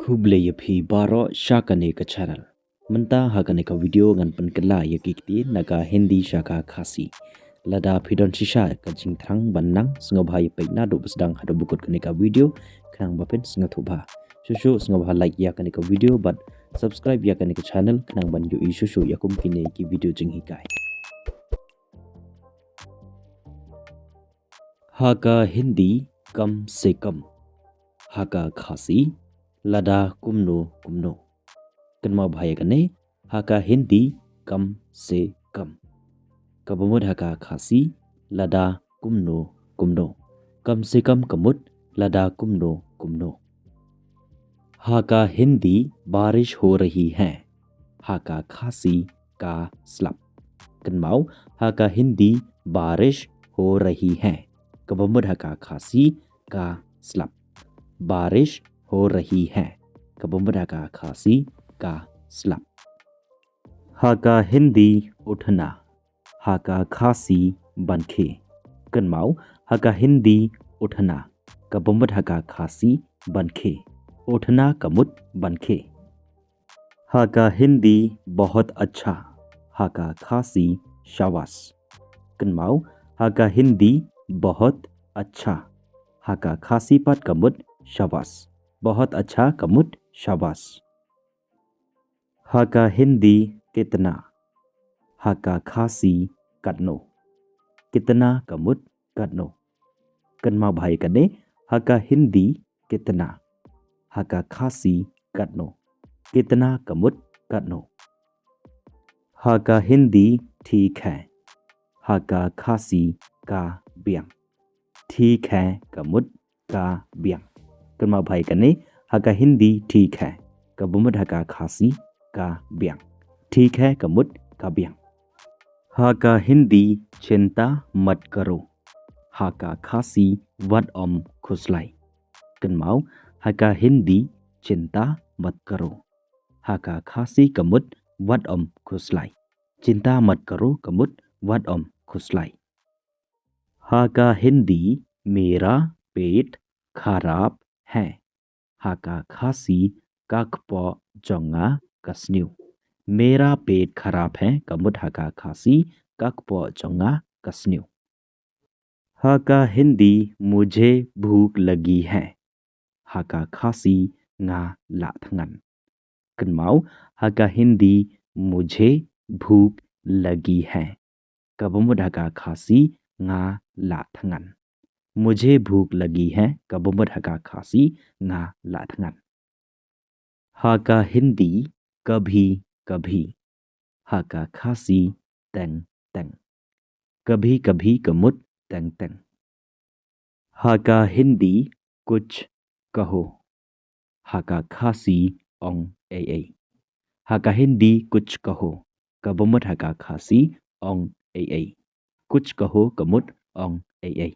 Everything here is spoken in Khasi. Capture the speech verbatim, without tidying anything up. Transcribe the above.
Khublei ïa phi baroh sha kane ka channel. Mynta ha kane ka video ngan pynkylla ïa ki ktien na ka Hindi sha ka Khasi. Lada phi don shisha ka jingthrang ban nang, sngewbha ïa peit naduh ba sdang haduh ba kut kane ka video khnang ba phin sngewthuh bha. Shuh shuh sngewbha like ïa kane ka video bad subscribe ïa kane ka channel khnang ban ïohi shuh shuh ïa kum kine ki video jinghikai. Ha ka Hindi kam se kam. Ha ka Khasi lada kumno kumno. Kynmaw bha ïa kane, ha ka Hindi kam se kam. Kaba mut ha ka Khasi lada kumno kumno. Kam se kam ka mut lada kumno kumno. Ha ka Hindi बारिश हो रही है. Ha ka Khasi ka slap. Kynmaw, ha ka Hindi बारिश हो रही है. Kaba mut ha ka Khasi ka slap. बारिश हो रही है. Kaba mut ha ka Khasi ka slap. Ha ka Hindi उठना. Ha ka Khasi ban khie. Kynmaw, ha ka Hindi उठना. Kaba mut ha ka Khasi ban khie. उठना ka mut ban khie. Ha ka Hindi बहुत अच्छा. Ha ka Khasi shawas. Kynmaw, ha ka Hindi बहुत अच्छा. Ha ka Khasi pat ka mut shawas. बहुत अच्छा ka mut shawas. Ha ka Hindi कितना. Ha ka Khasi katno. कितना ka mut katno. Kynmaw bha ïa kane, ha ka Hindi कितना. Ha ka Khasi katno. कितना ka mut katno. Ha ka Hindi ठीक है. Ha ka Khasi ka biang. ठीक है ka mut ka biang. Kynmaw bha ïa kane, ha ka Hindi ठीक है. Kaba mut ha ka Khasi ka biang. ठीक है ka mut ka biang. Ha ka Hindi चिंता मत करो. Ha ka Khasi wat ym khuslai. Kynmaw, ha ka Hindi चिंता मत करो. Ha ka Khasi ka mut wat ym khuslai. चिंता मत करो ka mut wat ym khuslai. Ha ka Hindi मेरा पेट खराब है. Ha ka Khasi ka kpoh jong nga ka sniew. मेरा पेट खराब है ka mut ha ka Khasi ka kpoh jong nga ka sniew. Ha ka Hindi मुझे भूख लगी है. Ha ka Khasi nga lah thngan. Kynmaw, ha ka Hindi मुझे भूख लगी है. Kaba mut ha ka Khasi nga lah thngan. मुझे भूख लगी है. Kaba mut ha ka Khasi nga lah thngan. Ha ka Hindi कभी कभी. Ha ka Khasi teng teng. कभी कभी ka mut teng teng. Ha ka Hindi कुछ कहो. Ha ka Khasi ong ei ei. Ha ka Hindi कुछ कहो. Kaba mut ha ka Khasi ong ei ei. कुछ कहो ka mut ong ei ei.